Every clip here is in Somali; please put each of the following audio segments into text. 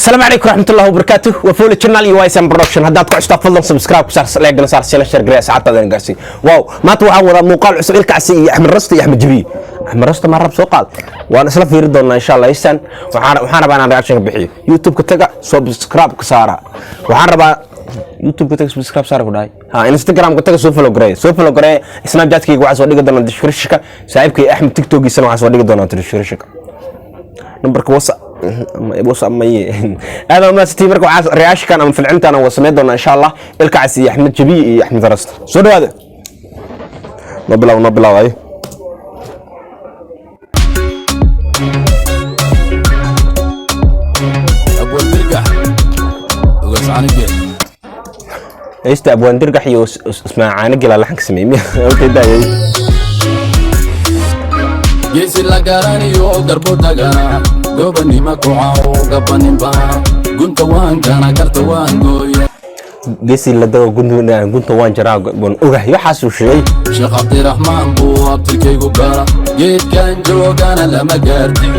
Asalaamu calaykum raxmatullahi wabarakaatuh. Waa Fooli Channel iyo YSM Production. Haddaad ku custaa, fadlan subscribe ku saar, like saar, share, share garee, saacadaada gaarsiin. Wow, maanta waxaan wadaa muuqaal cusub, Ilkacsi iyo Axmed Rasta iyo Axmed Jabiye. Axmed Rasta ma rab soo qaad, waan isla fiiri doonaa insha Allah. Heestan waxaan rabaa inaan reaction ka bixiyo. YouTube-ka taga, subscribe ka saara. Waxaan rabaa YouTube-ka taga, subscribe saara ku dhahay. Ha, Instagram-ka taga, soo follow garee, soo follow garee. Snapchat-kayga waxaa soo dhigi doonaa description-ka. Saaxiibkay Axmed TikTok-giisana waxaa soo dhigi doonaa description-ka. Numberka WhatsApp, WhatsApp maye. Aad baa mahadsantihiin. Marka waxaa reaction ama falcelintan aan samayn doonaa insha Allah Ilkacsi iyo Axmed Jabiye iyo Axmed Rasta. Soo dhawaada, noo bilaw, noo bilaw ayo. Abwaan Dirgax, Ugaas Canige. Heesta Abwaan Dirgax iyo Ismaan Caanigela laxanka sameeyey miya? Okay, daayay. Geesi la garaniyo garbo dagana, gobanima kucaw gabaninba, gunta waan gana, garta waan gooya. Geesi la dago, gunta waan jaraa, waan ogahay, waxaasuu sheegay. Sheekh Cabdiraxmaan buu abtirkaygu gala, geedkan joogana lama gaarti.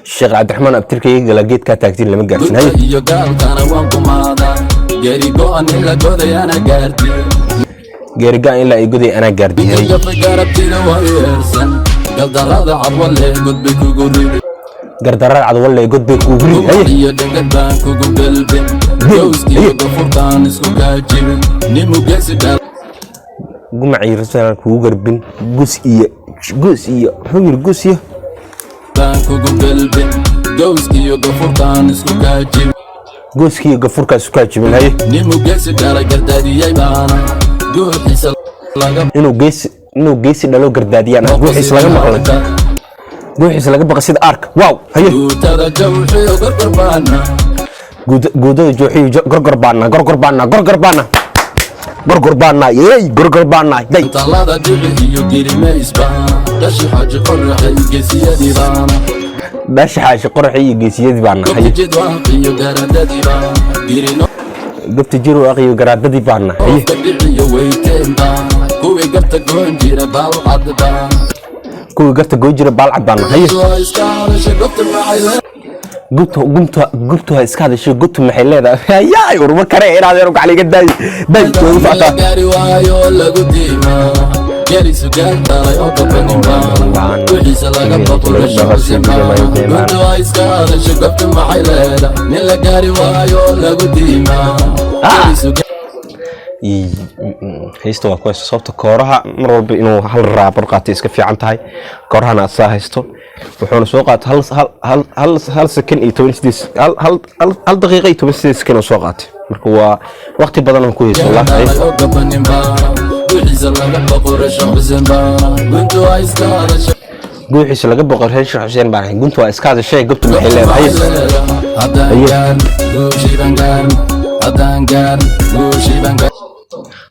Sheekh Cabdiraxmaan abtirkayga gala, geedkaa taagtiin lama gaarsin. Gunta Haye. iyo gaalkana waan kumaada, geeri go'an in la godayana gaarti. Geerigaan ilaa ay goday anaa gaardiyay. Gafa garabtida waa yeersan, galdarada cadwalle godbay kugu ridi. Gardarada cadwalle god bay kugu ridi. Haye. Iyo dhengad baan kugu gelbin, gowskiyo gafurtaan isku kaajibin, nimu geesi dhal. Gumacii rasaan kugu garbin, gus iyo gus iyo muxuu yiri, gus iyo baan kugu gelbin, gowskiyo gafurtaan isku kaajibin. Gooskiiyo gafurkaa isku kaajibin. Haye. Nimu geesi dhalay gardaadiyey baana guuxiisa laga Inuu geesi dhalo gardaadiyaan ah, guuxiis laga maqlay, guuxiis laga baqay sida ark. Wow, haye. Guutada jawxiyo gorgor baana. Guudada jooxiyo gorgor baana, gorgor baana, gorgor baana, gorgor baana, yey, gorgor baana day. Talada dhici iyo girimaysba, dhashi Xaaji Qoraxe geesiyadii baana. Dhashi Xaashi Qoraxi iyo geesiyadii baana. Haye. Jidwaaq iyo garadadii baana girino. Gobta Jiru iyo garaadadii baana. Haye. Ka dhiciyo weyteen baana, kuwii garta goon jira baalcad baana. Kuwii garta goy jira baalcad baana. Haye. Waa iska hadasha, gobta maxay Gubtu, gubtu, gubtu ha iska hadashay, gubtu maxay leedahay? Hayaay, urma kare inaad yaro gacaliga daay daay way u la socotaa. Gaari waayo lagu diimaa, gelisu gaal dhalay oo gabanin baana, wixiisa laga baqo rashaxusimaa. Guntu waa iska hadasha, gobta maxay leedahay? Nin la gaari waayo lagu diimaa, gelisu Haysta waa kuwaas. Sababta kooraha mar walba inuu hal raabor qaatay iska fiican tahay, koorahana aad saa haysto. Wuxuuna soo qaatay hal hal second iyo 18, hal daqiiqa iyo 18 second uu soo qaatay. Marka waa waqti badan aan ku haysto gaal wallahi. dhalay oo gabanin baana, wixiisa laga baqo rashaxusin baana. Guntu waa iska hadasha. Guuxiisa laga boqo reer Sheekh Xuseen baan ahay. Guntu waa iska hadashay, gobtu maxay leedahay? Haddaan gaar guushiban gaar, haddaan gaar guushiban gaar.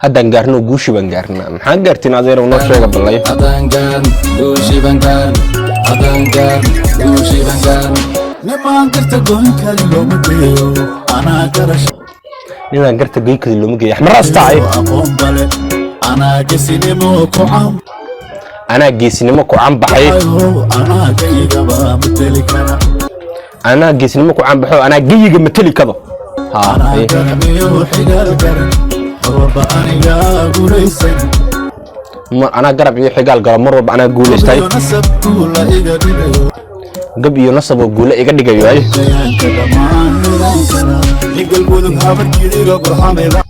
Haddaan gaarno guushi baan gaarnaa. Maxaa gaartiin, adeerow? Noo sheega balay. Haddaan gaar guushiban gaar, haddaan gaar guushiban gaar. Nimaan garta goyn kari looma geeyo, anaa garasho Ninaan garta goykada looma geeyo. Axmed Rasta ay. Aqoon bale, anaa gesinimo ku Anaa geesinimo ku canbaxay. canbaxayo, anaa gaygaba mateli kara. Anaa geesinimo ku canbaxo, anaa geyiga mateli kado. Ha. Anaa Haye. garamiyo xigaal garan, mar walba anigaa guulaysan. Anaa garab iyo xigaal galo, mar walba anaa guulaystay. Iyo nasab guula iga dhigayo. Gab iyo nasab oo guule iga dhigayo ay. Gayaanka dhammaan midayn kara, nin Galmudug Habarkidiga gurxameba.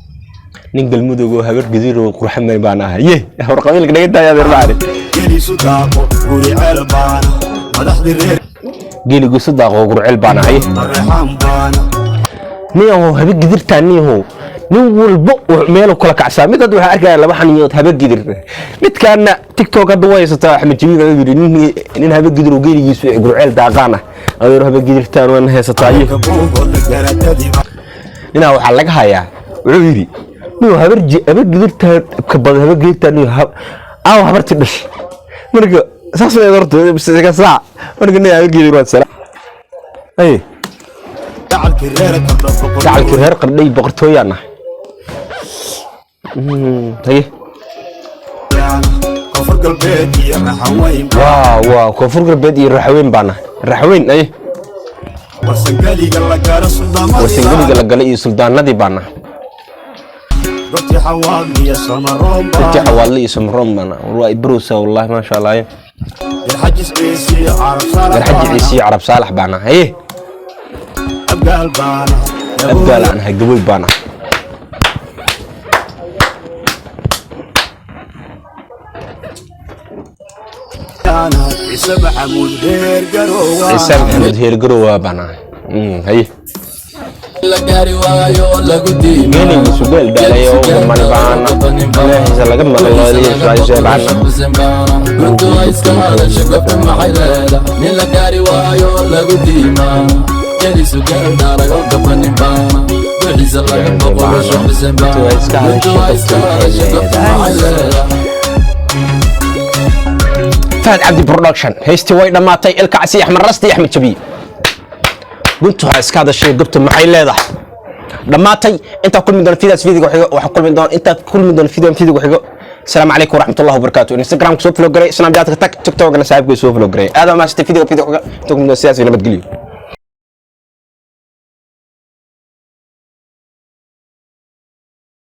Nin Galmudug oo Habar Gidir oo qurxamay baan ahay. Ye, hor qabiilka naga daaya, adeer macaali. Gelisu daaqo guri ceel baana, madaxdii reer. Geeligiisu daaqo gurceel baan ahay. Bareexaan baana. Niyahow, Habar Gidirtaa, niyahow, nin walba meelu kula kacsaa. Mid hadda waxaa arkaya laba xaniyood Habar Gidir, midkaana TikTok hadda waa haysataa. Axmed Jabiil wuxuu yidhi nin Habar Gidir oo geeligiisu gurceel daaqaan ah. Adeer, Habar Gidirtaan waan haysataa. Ye. Kabuuhoda garadadiiba. Ninaa waxaa laga hayaa, wuxuu yidhi niyo Habar Gidirtaa ka badan, Habar Gidirtaa niyo aaw habarti dhashay. Marka saas way horta ka saac. Marka nin Habar Gidir waa sala ay. Gacalkii reer Qardho boqor. Gacalkii reer Qardhay boqortooyaan nahay. Haye. Koonfur Galbeed iyo Raxaweyn. Waa koonfur Galbeed iyo Raxweyn baa nahay, Raxweyn. Aye. Warsangeliga la gaaro suldaamadiiba. Warsangeliga la galay iyo suldaanadii baan nahay. Gobtii Xawaadliya Samaroon. Intii Baana. Xawaadle iyo Samroon baan nahay. War waa ibrowsa, wallahi, maasha Allah. Garxajis, Ciisiyo Carab Saalax. Garxaji, Baana. Ciisiyo Carab Saalax baan nahay. Haye. Abgaal baana. Abgaal aan nahay, Gaboy baan nahay. Ciise Maxamuud Heer Garoowa. Ciise Maxamed Heergarowa baan nahay. Haye. La gaari waayo lagu diimaa. Geeligiisu geel dhalay oo gamani baana. Ilaahiisa laga maqlo baana. Guntu ay iska hadasho, gobta maxay leeda? Nin la gaari waayo lagu diimaa, gelisu geel dhalay oo gabanin baana, duxiisa laga boqo rusho xuseen baana. Guntu ay iska hadasho, Guntu ay iska gobta maxay hadasho, gobta leedahay? maxay leeda? Fahad Cabdi Production, heystii way dhammaatay. Ilkacsi, Axmed Rasti, Axmed Jabiye, guntu ha iska hadashay, gobta maxay leedahay, dhammaatay. Intaa kulmi doona fidaas video xigo, waxaa kulmi doona, intaa kulmi doona video video xigo. Asalaamu calaykum waraxmatullahi wabarakaatu. Instagram soo follow garay, Snapchat ka tag, TikTok na saaxiibkay soo follow garay. Aad waa mahadsantay. Video video xigo inta kulmi doona, sidaas iyo nabadgelyo.